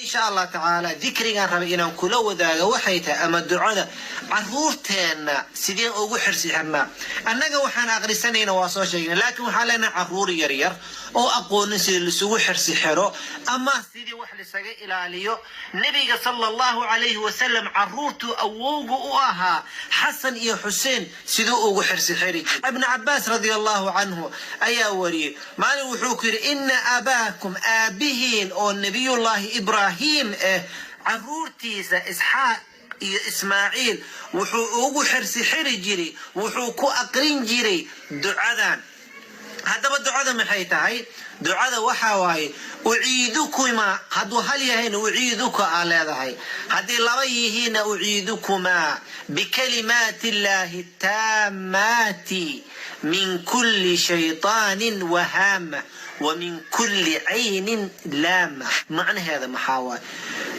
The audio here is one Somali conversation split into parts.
Insha Allah tacaala, dikrigaan rabay inaan kula wadaaga waxay tahay, ama ducada, caruurteenna sideen ugu xirsi xirnaa. Annaga waxaan aqrisanayna waa soo sheegnay, laakiin waxaan leenahay caruur yaryar oo aqoonin sida laisugu xirsi xiro ama sidii wax lisaga ilaaliyo. Nebiga sala Allahu calayhi wasalam caruurtuu awowga u ahaa, Xasan iyo Xuseen, siduu ugu xirsi xiri jiray. Ibnu Cabaas radia Allahu canhu ayaa wariyey, maalin wuxuu ku yidhi: "Ina abaakum, aabihiin oo Nabiyullaahi Ibraahim caruurtiisa Isxaaq iyo Ismaaciil wuxuu ugu xirsi xiri jiray, wuxuu ku aqrin jiray ducadan." Haddaba ducada maxay tahay? Ducada waxaa waaye: "Uciidukuma." Hadduu hal yahayna "uciiduka" aa leedahay, haddii laba yihiinna "uciidukumaa bikalimaati Illaahi taammaati min kulli shaytaanin wahaama wa min kulli caynin laama." Macnaheeda maxaa waaye?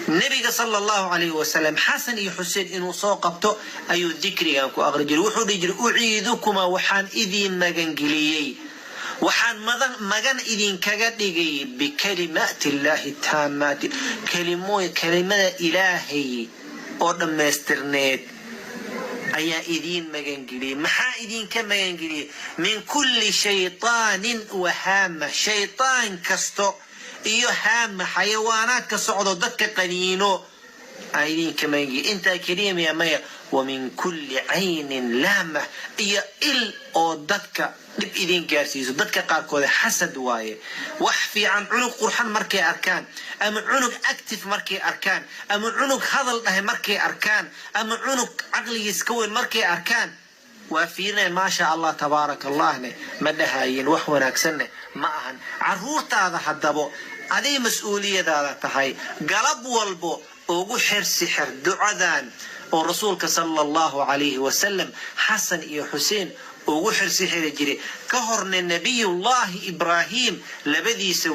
Nebiga sala Allahu calayhi wasalam Xasan iyo Xuseen inuu soo qabto ayuu dikrigan ku aqri jiray. Wuxuu dhihi jiray: "Uciidukumaa, waxaan idiin magangeliyey, waxaan magan idinkaga dhigay, bikalimaati Illaahi taamaati, kelimada Ilaahay oo dhammaystirneed ayaa idiin magangeliyey." Maxaa idinka magangeliyey? "Min kulli shaytaanin wahaama," shaytaan kasto, iyo "haama," xayawaanaadka socdo dadka qaniino aa idinka magangeliyey. Intaa keliya miya? Maya. "Wa min kulli caynin laama," iyo il oo dadka dhib idin gaarsiiso. Dadka qaarkooda xasad waaye. Wax fiican, cunug qurxan markay arkaan, ama cunug active markay arkaan, ama cunug hadal dhahay markay arkaan, ama cunug caqligiis ka weyn markay arkaan, waa fiirinaya. "Maasha Allah, tabaaraka Allahne" ma dhahayin, wax wanaagsanne ma ahan. Caruurtaada haddabo aday mas-uuliyadaada tahay. Galab walbo ugu xirsi xir ducadan oo Rasuulka sala Allahu calayhi wasalam Xasan iyo Xuseen ugu xirsi xiri jiray, ka horna Nabiyullaahi Ibraahim labadiisa.